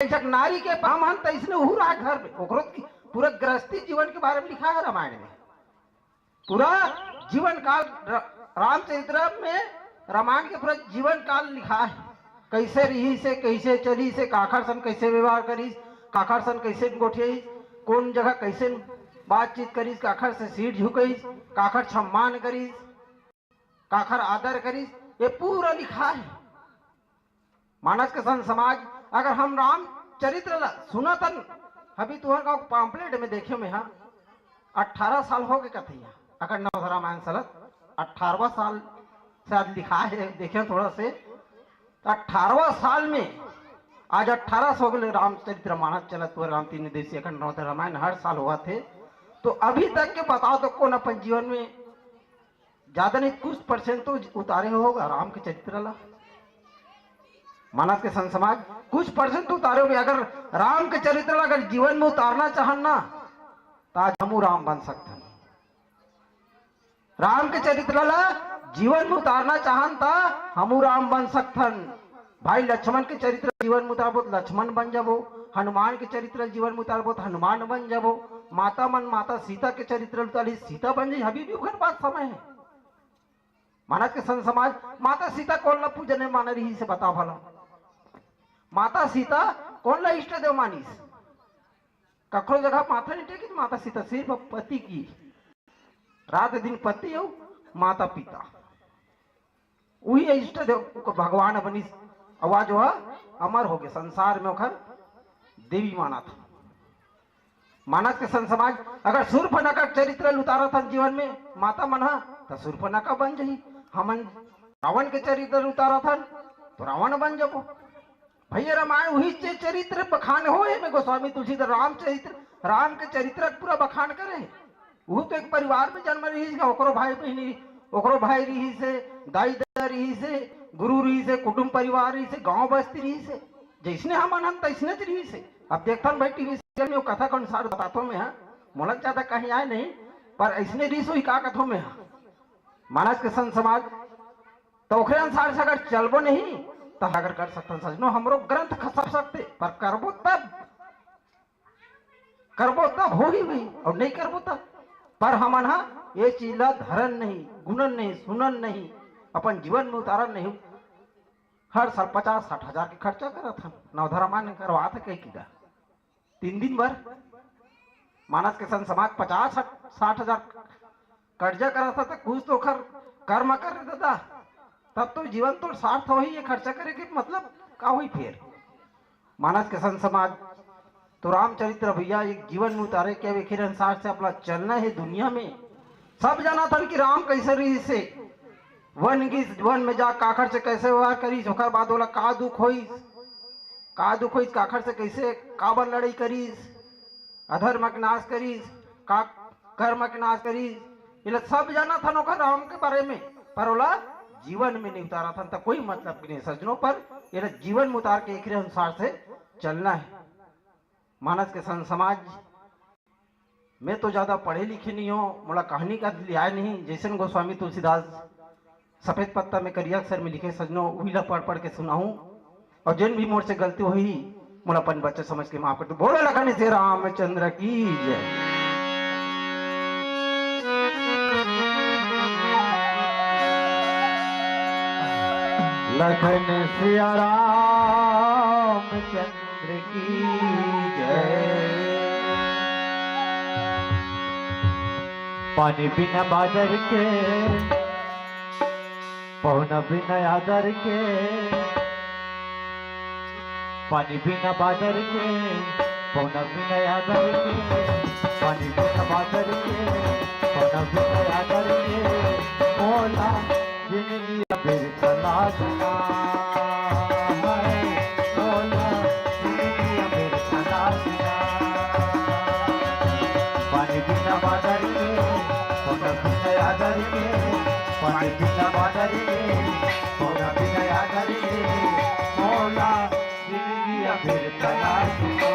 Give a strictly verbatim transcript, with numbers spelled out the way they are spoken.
एक नारी के पामन तइसने उहू राज घर में, ओकरो की पूरा गृहस्थी जीवन के बारे में लिखा है रामायण में। पूरा जीवन काल र-, रामचरित्र में, रामायण के पूरा जीवन काल लिखा है, कइसे रिहिस हे, कइसे चलिस हे, काखर सन कइसे व्यवहार करिस, काखर सन कइसे गोठियाइस, कोन जगह कइसे बातचीत करिस, काखर से सिर झुकइस, काखर सम्मान करिस, काखर आदर करिस, ये पूरा लिखा है। मानस के संत समाज, अगर हम रामचरित्र ला सुनत हन, अभी तुहर का pamphlet में देखे में हा, अठारह साल हो गए कथे हा, अगर नवधा रामायण चलत, अठारहवाँ साल शायद लिखा है, देखे थोड़ा से, तो अठारहवाँ साल में, आज अठारह साल हो गए रामचरित्र मानस चलत हुआ, राम तीन दिवसीय अखंड नवधा रामायण हर साल होवत हे। तो अभी तक के बताओ तो कोन अपन जीवन में ज्यादा नहीं कुछ percent तो उतारे होगा राम के चरित्र ला। मानस के संत समाज, कुछ percent तो उतारे होगे। अगर राम के चरित्र ला अगर जीवन में उतारना चाहन ना, तो आज हमू राम बन सकथन। राम के चरित्र ला जीवन में उतारना चाहन, त हमू राम बन सकथन। भाई लक्ष्मण के चरित्र जीवन में उतारबो, त लक्ष्मण बन जाबो। हनुमान के चरित्र जीवन में उतारबो, त हनुमान बन जाबो। माता मन, माता सीता के चरित्र उतारी, सीता बन जाही, अभी भी ओखर पास समय है। मानस के संत समाज, माता सीता कोन ला पूजने माने रहिस हे, बता भला। माता सीता कोन ला इष्ट देव मानिस? कखरो जगह माथा नहीं टेकिस माता सीता, सिर्फ पति की, रात दिन पति अउ माता पिता, उही इष्ट देव ओकर भगवान बनिस। अउ आज वह अमर हो गए, संसार में ओखर देवी मानथे। मानस के संत समाज, अगर शूर्पणखा के चरित्र ल उतारत हन जीवन में माता मन ह, त शूर्पणखा बन जही। हमन रावण के चरित्र ल उतारत हन, तो रावण बन जबो। भैया रामायण उही चे-, चरित्र बखान हो, एमे गोस्वामी तुलसीदास रामचरित्र, राम के चरित्र के पूरा बखान करे हे। वो तो एक परिवार में जन्म रहिस हे, ओकरो भाई बहिनी, ओकरो भाई रहिस हे, दाई ददा रहिस हे, गुरु रहिस हे, कुटुंब परिवार रहिस हे, गांव बस्ती रहिस हे, जैसने हमन हन तैसने च रहिस हे। अब देखथन भाई टीवी सीरियल में वो कथा के अनुसार बताथो मैं, हाँ, मोला ज्यादा कहीं आए नहीं, पर ऐसने रहिस होही का कथो मैं, हाँ। मानस के संत समाज, तो ओकरे अनुसार से अगर चलबो नहीं, तो अगर कर सकथन सजनो, हमरो ग्रंथ खसक सकते, पर करबो तब, करबो तब होही भाई, और नहीं करबो तब। पर हमन हा ये चीज ला धरन नहीं, गुनन नहीं, सुनन नहीं, अपन जीवन में उतारन नहीं। हर साल पचास साठ हजार के खर्चा करत हन, नवधा रामायण करवात हे कई किदा तीन दिन बर। मानस के संत समाज पचास साठ हजार कर्जा करत हे, त कुछ तो ओखर कर्म करे दादा, तब तो जीवन तो सार्थ होही। ये खर्चा करे के मतलब का होही फेर? मानस के संत समाज, तो रामचरित्र भैया एक जीवन में उतारे के, अब एखर अनुसार से अपना चलना हे दुनिया में। सब जानत हन कि राम कैसे रहिस हे, वन गिस, वन में जा काखर से कैसे व्यवहार करिस, ओखर बाद ओला का दुख होइस, का दुख होइस, काखर से कैसे, काबर लड़ाई करिस, अधर्म के नाश करिस, का कर्म के नाश करिस, एला सब जानत हन ओखर राम के बारे में, पर ओला जीवन में नहीं उतारत हन, त कोई मतलब के नहीं सजनो। पर एला जीवन में उतार के एकरे अनुसार से चलना हे। मानस के संत समाज, मैं तो ज्यादा पढ़े लिखे नहीं हो, मोला कहानी का लियाए नहीं, जैसन गोस्वामी तुलसीदास सफेद पत्ता में करिया अक्षर में लिखे सजनो, उही ला पढ़ पढ़ के सुनाहूं। और जिन भी मोर से गलती होही, मोला अपन बच्चा समझ के माफ कर दो। बोलो लखन से रामचंद्र की जय। लखन सिया रामचंद्र की जय। पानी बिना बादर के, पहुना बिना आदर के, पानी बिना बादर के, पहुना बिना आदर के, पानी बिना बादर के, पहुना बिना आदर के, मोला जिंदगी अबेर तलाशना है, मोला जिंदगी अबेर तलाशना। पानी बिना बादर के, पहुना बिना आदर के, पानी बिना बादर के, पहुना बिना आदर के, मोला जिंदगी अबेर तलाशना।